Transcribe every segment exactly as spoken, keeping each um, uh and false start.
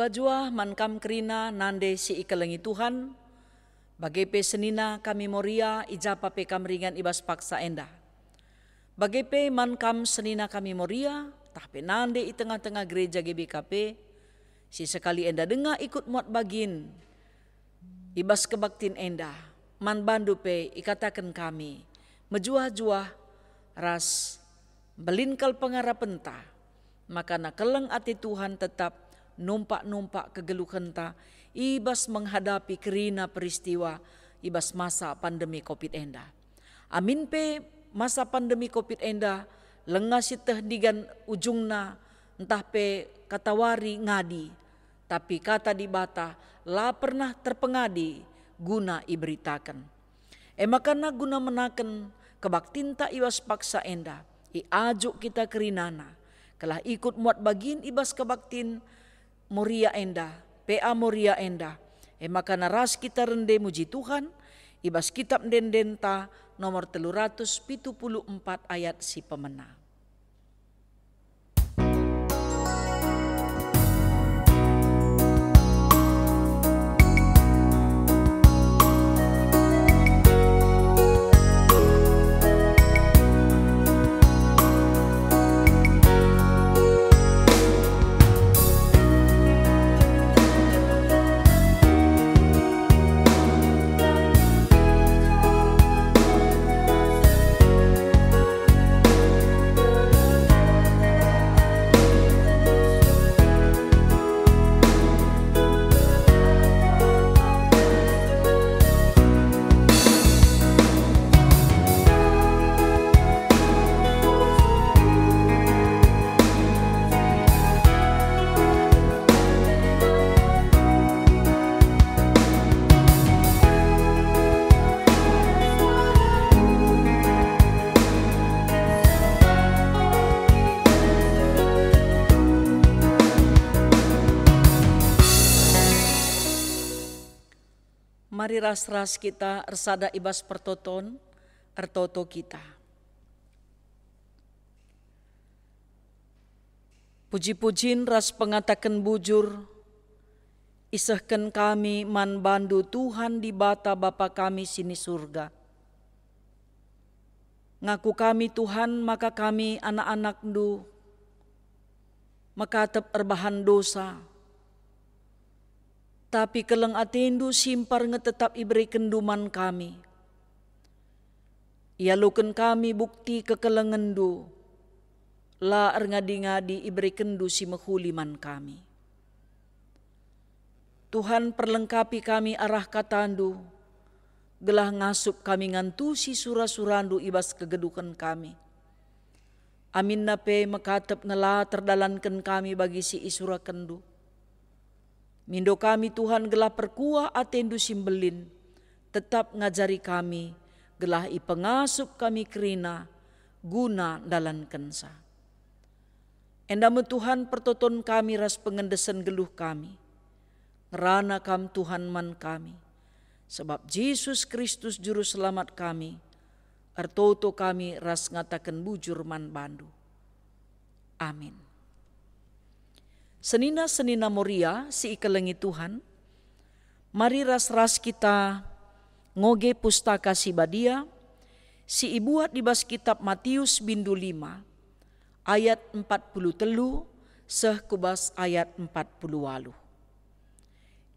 Mejuah-juah man kam kerina nande si ikelengi Tuhan, bage pe senina kami Moria i ja pe kam ringan i bas paksa enda. Bage pe man kam senina kami Moria, tah pe nande i tengah-tengah gereja G B K P, si sekali enda denga ikut muat bagin i bas kebaktin enda, man bandu pe ikataken kami, mejuah-juah ras mbelin kal pengarapenta, makana keleng ate Tuhan tetap numpak-numpak kegeluhenta i bas menghadapi kerina peristiwa i bas masa pandemi covid enda. Amin pe masa pandemi covid enda langa sieteh ndigan ujungna ntah pe katawari ngadi, tapi kata Dibata la pernah terpengadi guna iberitaken. E makana guna menaken kebaktinta i bas paksa enda, iajuk kita kerinana, gelah ikut muat bagin i bas kebaktin Moria enda, P A Moria enda. E makana ras kita rende muji Tuhan i bas kitab ende-endenta nomor telu ratus pitu puluh empat ayat si pemena. Mari ras-ras kita ersada i bas pertoton, ertoto kita. Puji-pujin ras pengataken bujur isehken kami man bandu, Tuhan Dibata Bapa kami si ni Surga. Ngaku kami, Tuhan, maka kami anak-anakndu, mekatep erbahan dosa. Tapi keleng atendu simpar nge tetap iberekenNdu man kami. Ialoken kami bukti kekelengenNdu, la erngadi-ngadi iberekenNdu si mehuli man kami. Tuhan, perlengkapi kami arah kataNdu, gelah ngasup kami ngantusi sura-suraNdu i bas kegeduhen kami. Aminna pe mekatep nge la terdalanken kami bagi si isurakenNdu. Mindo kami, Tuhan, gelah perkuah atendu si mbelin, tetap ngajari kami, gelah ipengasup kami kerina guna ndalankenca. Enda me, Tuhan, pertoton kami ras pengendesen geluh kami. Ngerana Kam, Tuhan, man kami, sabap Jesus Kristus, Juru Selamat kami, ertoto kami ras ngataken bujur man bandu. Amin. Senina-senina Moria si ikelengi Tuhan, mari ras-ras kita ngoge Pustaka Si Badia si ibuat i bas Kitap Matius bindu lima ayat empat puluh telu seh ku bas ayat empat puluh waluh.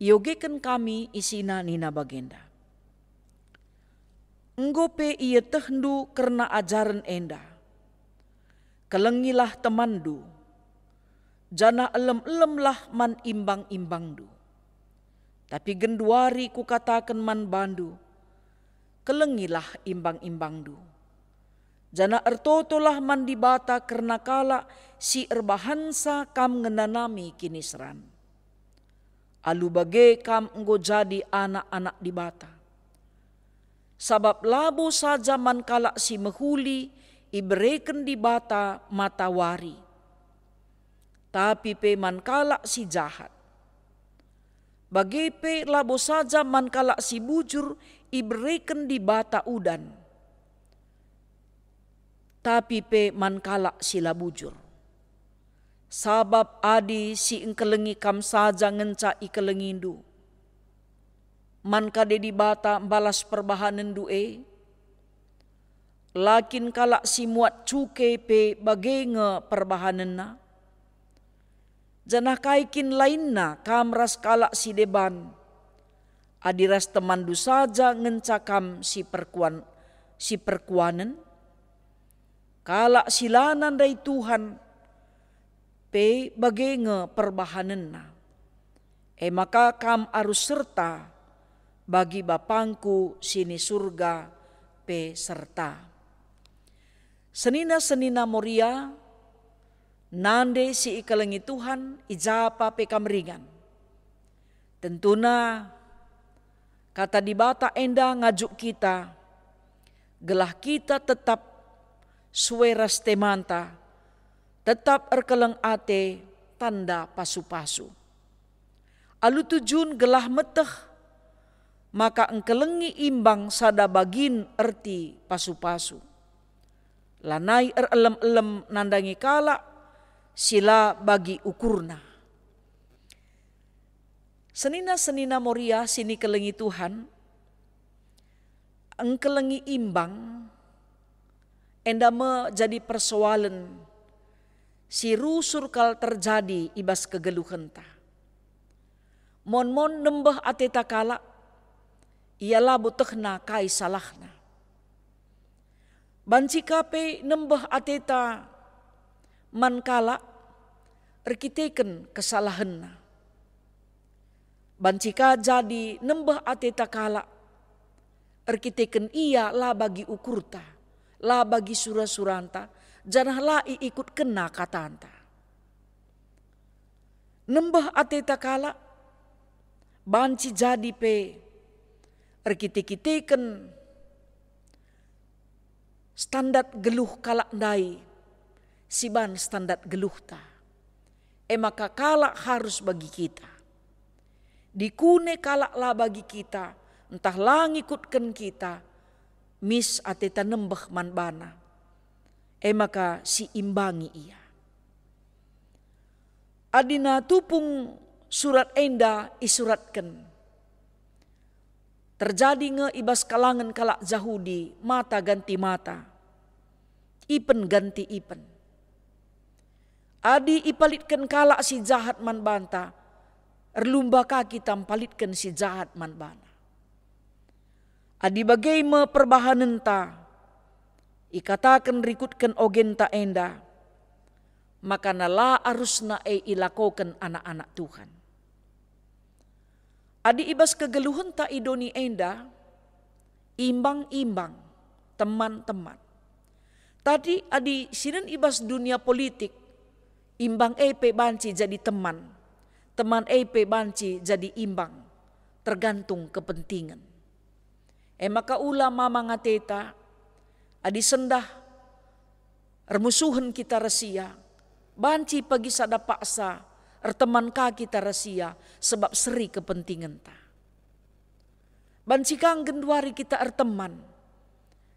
Iogeken kami isina nina bagenda, "Enggo pe ietehndu kerna ajaren enda. Kelengilah temanndu, janah elem-elemlah man imbang-imbangndu. Tapi genduari Kukataken man bandu, kelengilah imbang-imbangndu, janah ertotolah man Dibata kerna kalak si erbahanca kam ngenanami kiniseran. Alu bage kam enggo jadi anak-anak Dibata. Sabap labo saja man kalak si mehuli ibereken Dibata matawari, tapi pe man kalak si jahat. Bage pe labo saja man kalak si bujur ibereken Dibata udan, tapi pe man kalak si la bujur. Sabap adi si engkelengi kam saja ngenca ikelengindu, man ka de Dibata mbalas perbahanenndu e? La kin kalak si muat cuke pe bage nge perbahanenna? Janah kai kin lainna kam ras kalak si deban, adi ras temanndu saja ngenca kam si perkuan-, si perkuanen? Kalak si la nandai Tuhan pe bage nge perbahanenna. E maka kam arus serta, bagi BapangKu si ni Surga pe serta. Senina-senina Moria, nande si ikelengi Tuhan, i ja pa pe kam ringan. Tentuna, Kata Dibata enda ngajuk kita, gelah kita tetap sue ras temanta, tetap erkeleng ate, tanda pasu-pasu. Alu tujun gelah meteh maka engkelengi imbang sada bagin erti pasu-pasu. Lanai erelem-elem nandangi kalak si la bagi ukurna. Senina-senina Moria si nikelengi Tuhan, engkelengi imbang enda me jadi persoalen si rusur kal terjadi i bas kegeluhenta. Mon-mon nembeh ateta kalak, ia labo tehna kai salahna. Banci ka pe nembeh ateta man kalak erkiteken kesalahenna. Banci ka jadi nembeh ateta kalak erkiteken ia la bagi ukurta, la bagi sura-suranta, janah la iikutkenna katanta. Nembeh ateta kalak banci jadi pe erkite-kiteken standar geluh kalak ndai si ban standar geluhta. E maka kalak harus bagi kita. Dikune kalak la bagi kita, ntah la ngikutken kita, mis ateta nembeh man bana. E maka si imbangi ia. Adina tupung surat enda isuratken, terjadi nge i bas kalangen kalak Jahudi mata ganti mata, ipen ganti ipen. Adi ipalitken kalak si jahat man banta, erlumba ka kita mpalitken si jahat man bana. Adi bage me perbahanenta, ikataken rikutken ogenta enda, maka la arusna e ilakoken anak-anak Tuhan. Adi i bas kegeluhenta i doni enda, imbang-imbang, teman-teman. Tapi adi sinen i bas dunia politik, imbang e pe banci jadi teman, teman e pe banci jadi imbang, tergantung kepentingen. E maka ula mamang ateta, adi sendah ermusuhen kita ras ia, banci pagi sada paksa erteman ka kita ras ia, sebab seri kepentingenta. Banci ka nggenduari kita erteman,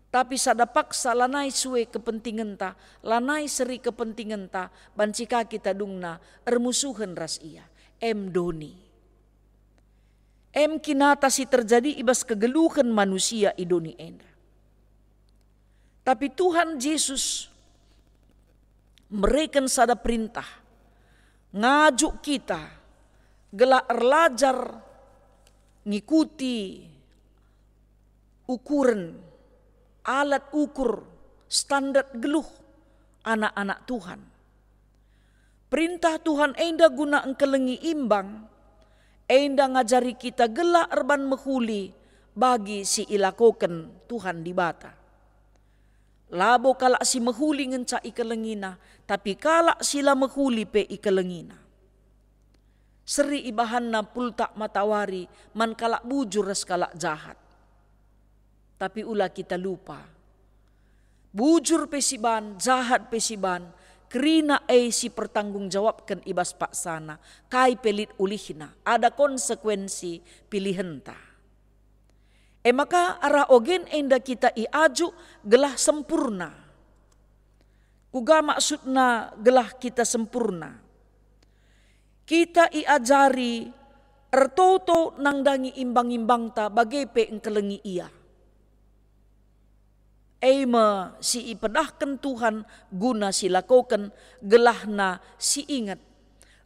tapi sada paksa lanai sue kepentingenta, lanai seri kepentingenta, banci ka kita dungna ermusuhen ras ia. Em doni. Em kinata si terjadi i bas kegeluhen manusia i doni enda. Tapi Tuhan Jesus mereken sada perintah, ngajuk kita gelah erlajar ngikuti ukuren, alat ukur, standar geluh anak-anak Tuhan. Perintah Tuhan enda guna engkelengi imbang, enda ngajari kita gelah erban mehuli bagi si ilakoken Tuhan Dibata. Labo kalak si mehuli ngenca ikelengina, tapi kalak si la mehuli pe ikelengina. Seri ibahanna pultak matawari man kalak bujur ras kalak jahat. Tapi ula kita lupa. Bujur pe si ban, jahat pe si ban, kerina e si pertanggungjawabken i bas paksana, kai pe lit ulihna, ada konsekuensi pilihenta. E maka arah ogen enda kita iajuk gelah sempurna. Kuga maksudna gelah kita sempurna? Kita iajari ertoto nandangi imbang-imbangta bage pe engkelengi ia. E me si ipedahken Tuhan guna silakoken, gelahna si inget.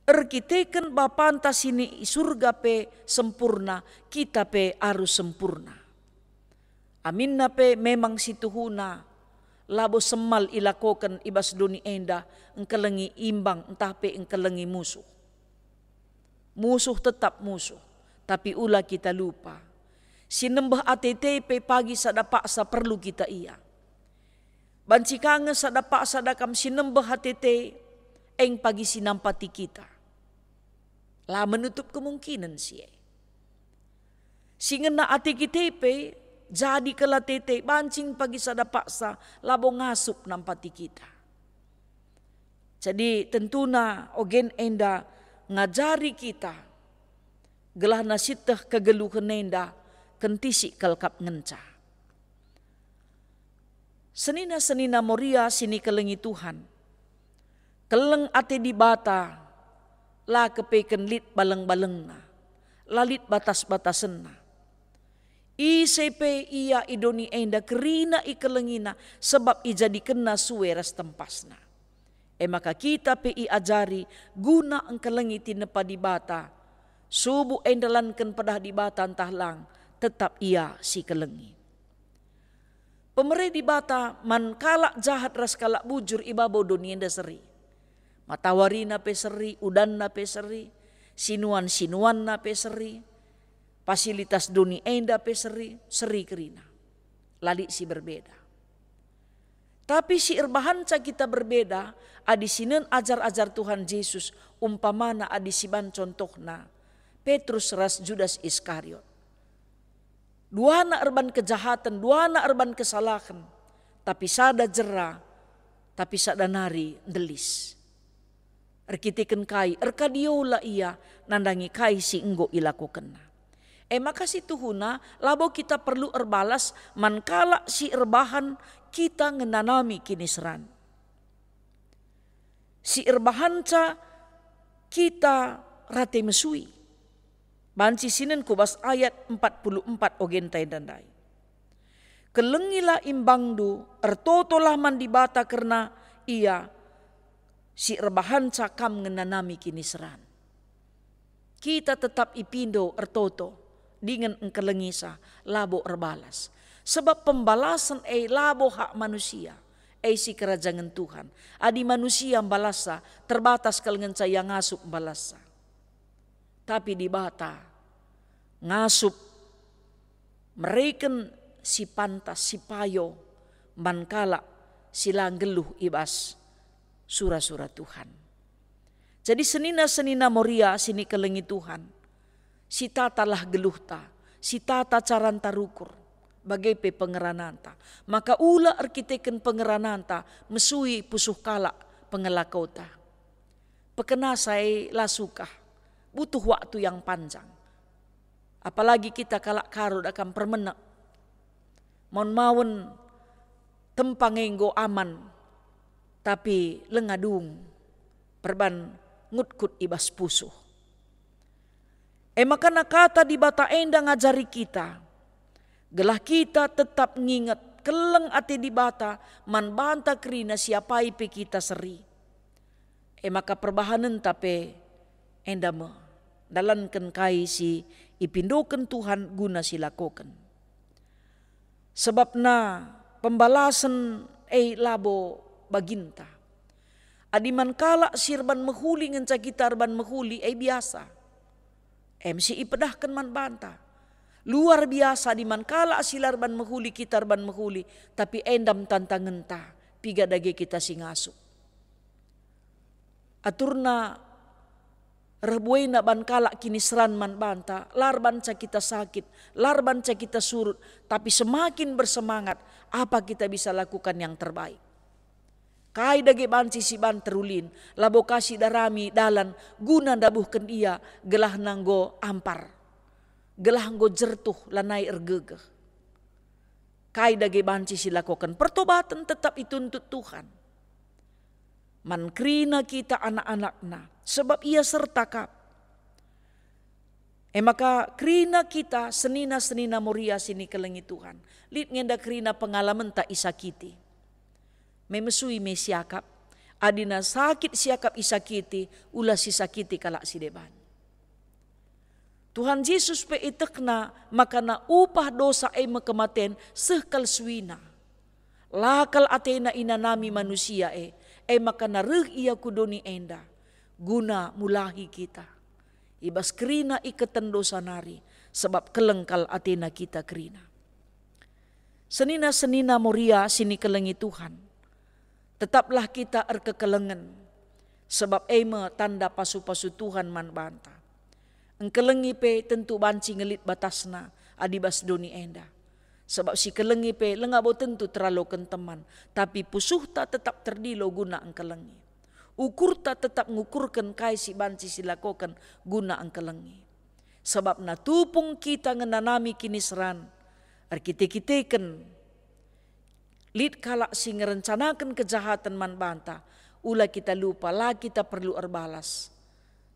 Erkiteken Bapanta si ni i Surga pe sempurna, kita pe arus sempurna. Aminna pe memang situhuna labo semal ilakoken i bas doni enda engkelengi imbang ntah pe engkelengi musuh. Musuh tetap musuh, tapi ula kita lupa. Si nembeh atete pe pagi sada paksa perlu kita ia. Banci ka nge sada paksa dakam si nembeh atete, eng pagi si nampati kita. La menutup kemungkinen si e. Si ngena ate kita pe, jadi kal atete, banci pagi sada paksa labo ngasup nampati kita. Jadi tentuna ogen enda ngajari kita, gelahna sieteh kegeluhen enda kentisik kal kap ngenca. Senina-senina Moria si nikelengi Tuhan, keleng ate Dibata la kepeken lit baleng-balengna, la lit batas-batasenna. Ise pe ia i doni enda kerina ikelengina, sebab ijadikenna sue ras tempasna. E maka kita pe iajari guna engkelengi tinepa Dibata, subuk e ndalanken pedah Dibata ntah lang, tetap ia si kelengi. Pemere Dibata man kalak jahat ras kalak bujur i babo doni enda seri. Matawarina pe seri, udanna pe seri, sinuan-sinuanna pe seri, fasilitas doni enda pe seri, seri kerina. La lit si berbeda. Tapi si erbahanca kita berbeda, adi sinen ajar-ajar Tuhan Jesus, umpamana adi siban contohna Petrus ras Judas Iskariot. Duana erban kejahaten, duana erban kesalahen, tapi sada jera, tapi sada nari ndelis. Erkiteken kai, erkadiola ia nandangi kai si enggo ilakokenna. E maka situhuna labo kita perlu erbalas man kalak si erbahan kita ngenanami kiniseran. Si erbahanca kita rate mesui. Banci sinen ku bas ayat empat puluh empat ogenta enda ndai. Kelengilah imbangndu, ertotolah man Dibata kerna Ia si erbahanca kam ngenanami kiniseran. Kita tetap ipindo ertoto dingen engkelengisa, labo erbalas. Sebab pembalasen e labo hak manusia, e si kerajangen Tuhan. Adi manusia mbalassa, terbatas kal ngenca ia ngasup mbalassa. Tapi Dibata ngasup mereken si pantas, si payo man kalak si la nggeluh i bas sura-sura Tuhan. Jadi senina-senina Moria si nikelengi Tuhan, sitatalah geluhta, sitata caranta rukur, bage pe pengerananta. Maka ula erkiteken pengerananta mesui pusuh kalak pengelakota. Pekenasa e la sukah, butuh waktu yang panjang. Apalagi kita kalak Karo dakam permenek. Maun-maun tempa nge enggo aman, tapi lenga dung perban ngutkut i bas pusuh. E maka kata Dibata enda ngajari kita, gelah kita tetap nginget keleng ate Dibata man banta kerina siapai pe kita seri. E maka perbahanenta pe enda me, ndalanken kai si ipindoken Tuhan guna silakoken. Sebabna pembalasen e labo baginta. Adi man kalak si erban mehuli ngenca kita erban mehuli, e biasa. Em si ipedahken man banta. Luar biasa adi man kalak si la erban mehuli kita erban mehuli, tapi endam tantangenta, piga dage kita si ngasup. Aturna reh buena ban kalak kiniseran man banta, la erbanca kita sakit, la erbanca kita surut, tapi semakin bersemangat, apa kita bisa lakukan yang terbaik. Kai dage banci siban terulin, labo ka sidarami dalan guna ndabuhken ia, gelahna enggo ampar, gelah enggo jertuh, lanai ergegeh. Kai dage banci silakoken, pertobaten tetap ituntut Tuhan. man kerina kita anak-anakNa, sebab Ia serta kap. E maka kerina kita senina-senina Moria si nikelengi Tuhan, lit nge enda kerina pengalamenta isakiti. Me mesui me siakap, adina sakit siakap isakiti, ula sisakiti kalak si deban. Tuhan Jesus pe ietehNa maka na upah dosa e me kematen seh kal suina. La kal ateNa inanami manusia e, e maka na reh Ia ku doni enda, guna mulahi kita. I bas kerina iketen dosa nari, sebab keleng kal ateNa kita kerina. Senina-senina Moria si nikelengi Tuhan, tetaplah kita erkekelengen, sebab e me tanda pasu-pasu Tuhan man banta. Engkelengi pe tentu banci nge lit batasna adi bas doni enda. Sebab si kelengi pe langa bo tentu teraloken teman, tapi pusuhta tetap terdilo guna engkelengi. Ukurta tetap ngukurken kai si banci silakoken guna engkelengi. Sebabna tupung kita ngenanami kiniseran, erkite-kiteken lit kalak si ngerencanaken kejahaten man banta, ula kita lupa, la kita perlu erbalas.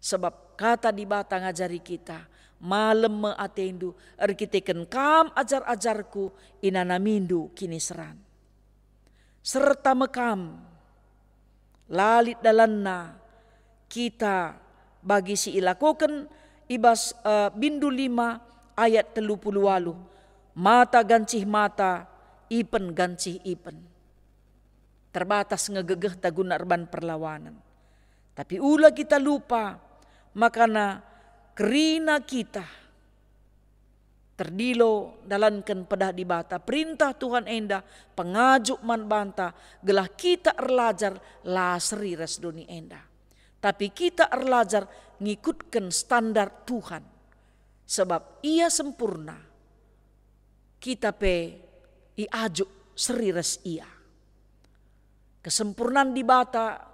Sebab kata Dibata ngajari kita, "Malem me atendu, erkiteken kam ajar-ajarKu inanamindu kiniseran." Serta me kam, la lit dalanna kita bagi si ilakoken i bas, eh, Bindu lima ayat telu puluh waluh, "Mata gancih mata, ipen gancih ipen." Terbatas nge gegehta guna erban perlawanen. Tapi ula kita lupa, makana kerina kita terdilo dalanken pedah Dibata, perintah Tuhan enda pengajuk man banta, gelah kita erlajar la seri ras doni enda. Tapi kita erlajar ngikutken standar Tuhan, sebab Ia sempurna, kita pe iajuk seri ras Ia. Kesempurnan Dibata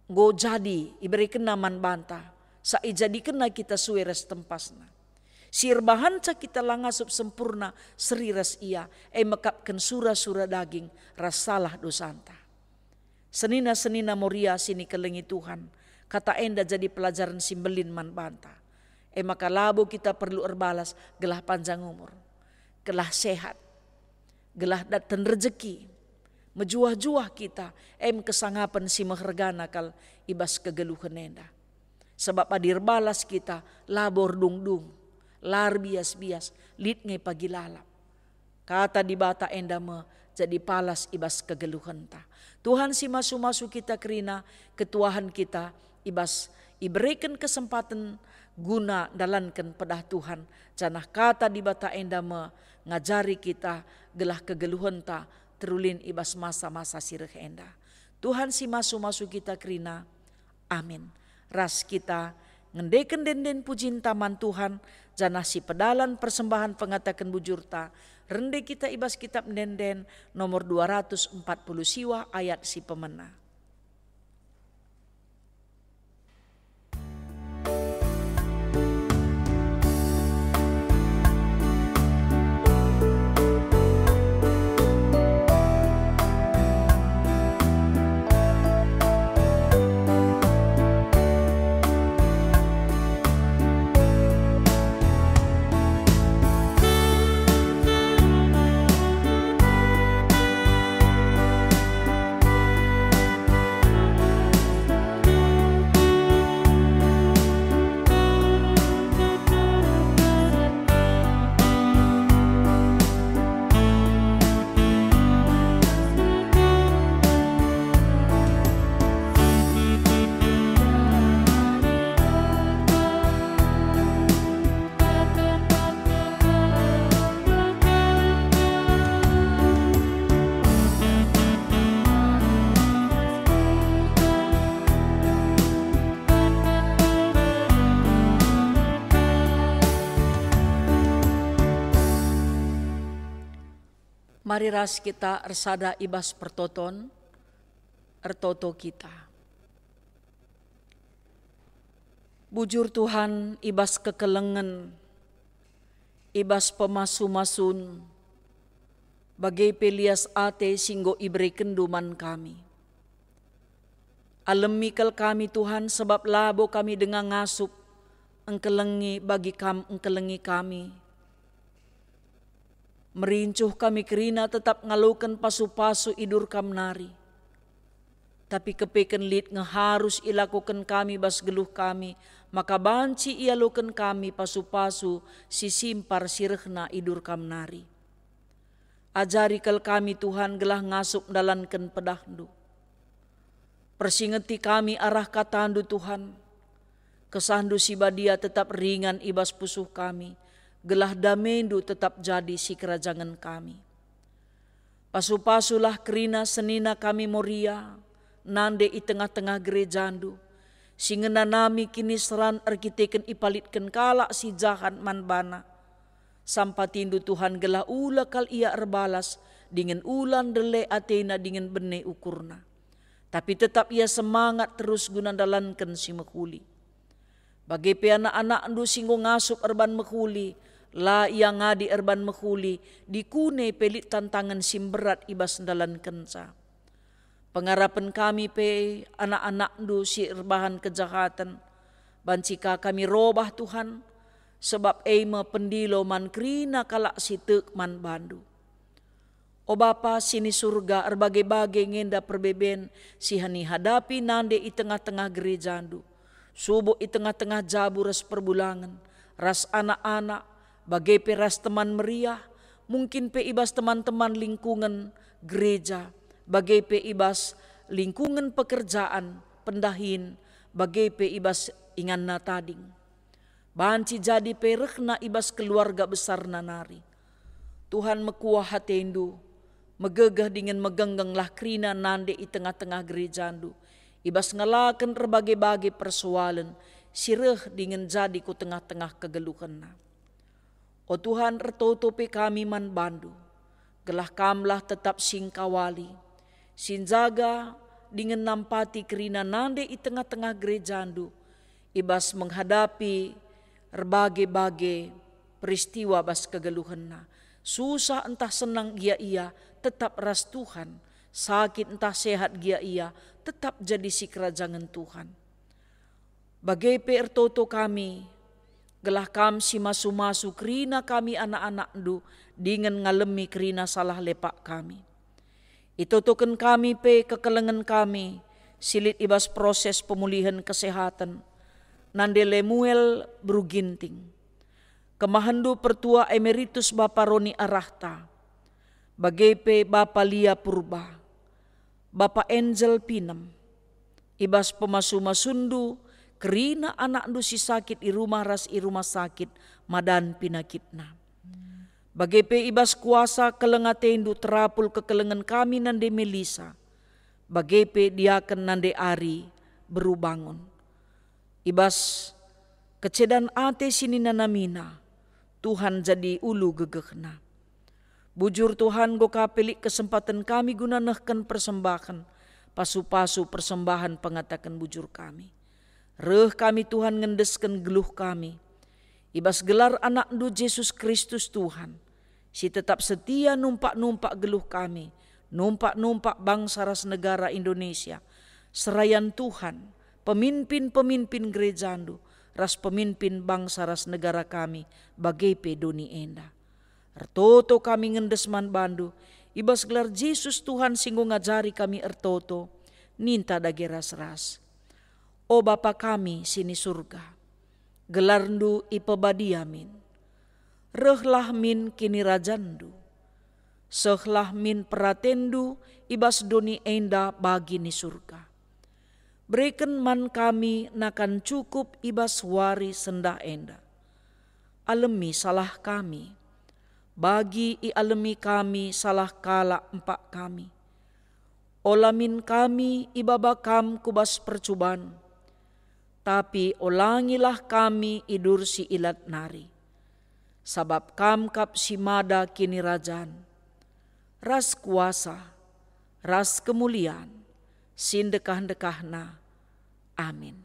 enggo jadi iberekenNa man banta, sa ijadikenNa kita sue ras tempasNa. Si erbahanca kita la ngasup sempurna seri ras Ia, e mekapken sura-sura daging ras salah dosanta. Senina-senina Moria si nikelengi Tuhan, kata enda jadi pelajaren si mbelin man banta. E maka labo kita perlu erbalas gelah panjang umur, gelah sehat, gelah daten rejeki. Mejuah-juah kita, em kesangapen si mehergana kal i bas kegeluhen enda. Sebab adi erbalas kita, labo erdungdung, la erbias-bias, lit nge pagi lalap. Kata Dibata enda me jadi palas i bas kegeluhenta. Tuhan si masu-masu kita kerina, ketuahen kita i bas ibereken kesempaten guna ndalanken pedah Tuhan, janah Kata Dibata enda me ngajari kita gelah kegeluhenta terulin i bas masa-masa si reh enda. Tuhan si masu-masu kita kerina. Amin. Ras kita ngendeken ende-enden pujinta man Tuhan, janah si pedalan persembahen pengataken bujurta, rende kita i bas Kitap Ende-enden nomor dua ratus empat puluh siwa ayat si pemena. Mari ras kita ersada i bas pertoton, ertoto kita. Bujur Tuhan, i bas kekelengen, i bas pemasu-masun, bage pe lias ate si enggo iberekenNdu man kami. Alemi kal kami, Tuhan, sebab labo kami denga ngasup engkelengi bagi Kam engkelengi kami. Merincuh kami kerina tetap ngaloken pasu-pasu idur Kam nari. Tapi kepeken lit nge harus ilakoken kami bas geluh kami, maka banci ialoken kami pasu-pasu si simpar si rehna idur Kam nari. Ajari kal kami, Tuhan, gelah ngasup ndalanken pedahNdu. Persingeti kami arah kataNdu, Tuhan. KesahNdu si badia tetap ringan i bas pusuh kami, gelah damendu tetap jadi sikerajangen kami. Pasu-pasulah kerina senina kami Moria, nande i tengah-tengah gerejandu, si ngenanami kiniseran erkiteken ipalitken kalak si jahat man bana. Sampatindu, Tuhan, gelah ula kal ia erbalas, dingen ula ndele atena dingen bene ukurna. Tapi tetap ia semangat terus guna ndalanken si mehuli. Bage pe anak-anakndu si enggo ngasup erban mehuli, la ia ngadi erban mehuli, dikune pe lit tantangen si mberat i bas ndalankenca. Pengarapen kami pe anak-anakndu si erbahan kejahaten, banci ka kami robah, Tuhan, sebab e me pendilo man kerina kalak si tek man bandu. O Bapa si ni Surga, erbage-bage ngenda perbeben si hani hadapi nande i tengah-tengah gerejandu, subuk i tengah-tengah jabu ras perbulangen, ras anak-anak, bage pe ras teman meriah, mungkin pe i bas teman-teman lingkungen gereja, bage pe i bas lingkungen pekerjaan, pendahin, bage pe i bas inganna tading. Banci jadi pe rehna i bas keluarga besarna nari. Tuhan, mekuah atendu, megegeh dingen megenggenglah kerina nande i tengah-tengah gerejandu, i bas ngalaken erbage-bage persoalen si reh dingen jadi ku tengah-tengah kegeluhenna. O Tuhan, ertoto pe kami man bandu, gelah Kamlah tetap singkawali, si njaga dingen nampati kerina nande i tengah-tengah gerejandu, i bas menghadapi erbage-bage peristiwa bas kegeluhenna. Susah ntah senang gia ia, tetap ras Tuhan. Sakit ntah sehat gia ia, tetap jadi sikerajangen Tuhan. Bage pe ertoto kami, gelah Kam si masu-masu kerina kami anak-anakndu dingen ngalemi kerina salah lepak kami. Itotoken kami pe kekelengen kami si lit i bas proses pemulihen kesehaten, nande Lemuel beru Ginting. KemahenNdu Pertua Emeritus Bapa Roni Arahta, bage pe Bapa Lia Purba, Bapa Angel Pinem, i bas pemasu-masuNdu kerina anakNdu si sakit i rumah ras i rumah sakit madan pinakitna. Bage pe i bas kuasa keleng ateNdu terapul kekelengen kami nande Melisa, bage pe diaken nande Ari beru Bangun. I bas kecedan ate si ninanamina, Tuhan jadi ulu gegehna. Bujur Tuhan, enggo ka pe lit kesempaten kami guna nehken persembahen, pasu-pasu persembahen pengataken bujur kami. Reh kami, Tuhan, ngendesken geluh kami. I bas gelar AnakNdu Jesus Kristus, Tuhan, si tetap setia numpak-numpak geluh kami, numpak-numpak bangsa ras negara Indonesia. Serayan Tuhan, pemimpin-pemimpin gerejaNdu, ras pemimpin bangsa ras negara kami, bage pe doni enda. Ertoto kami ngendes man bandu, i bas gelar Jesus Tuhan si enggo ngajari kami ertoto, ninta dage ras-ras. O Bapa kami si ni Surga, gelarNdu ipebadia min. Rehlah min kinirajanNdu. Sehlah min peratenNdu i bas doni enda bagi ni Surga. Bereken man kami nakan cukup i bas wari sendah enda. Alemi salah kami, bagi ialemi kami salah kalak empak kami. Ola min kami ibaba Kam ku bas percuban, tapi olangilah kami i dur si ilat nari. Sabap Kam kap si mada kinirajan, ras kuasa, ras kemulian, si ndekah-ndekahna. Amin.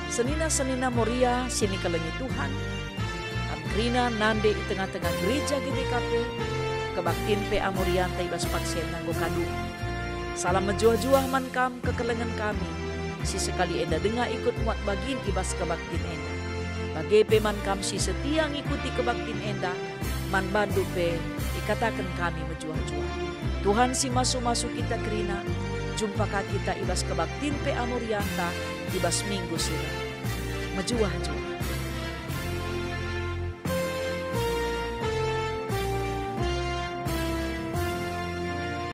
Senina-senina Moria si nikelengi Tuhan, kam kerina nande i tengah-tengah gereja G B K P, kebaktin P A Morianta i bas paksen nanggo kadu. Salam mejuah-juah man kam kekelengen kami, si sekali enda denga ikut muat bagin i bas kebaktin enda. Bage pe man kam si setia ngikuti kebaktin enda, man bandu pe ikataken kami mejuah-juah. Tuhan si masu-masu kita kerina, jumpa ka kita i bas kebaktin pe amurianta i bas minggu si reh. Mejuah-juah.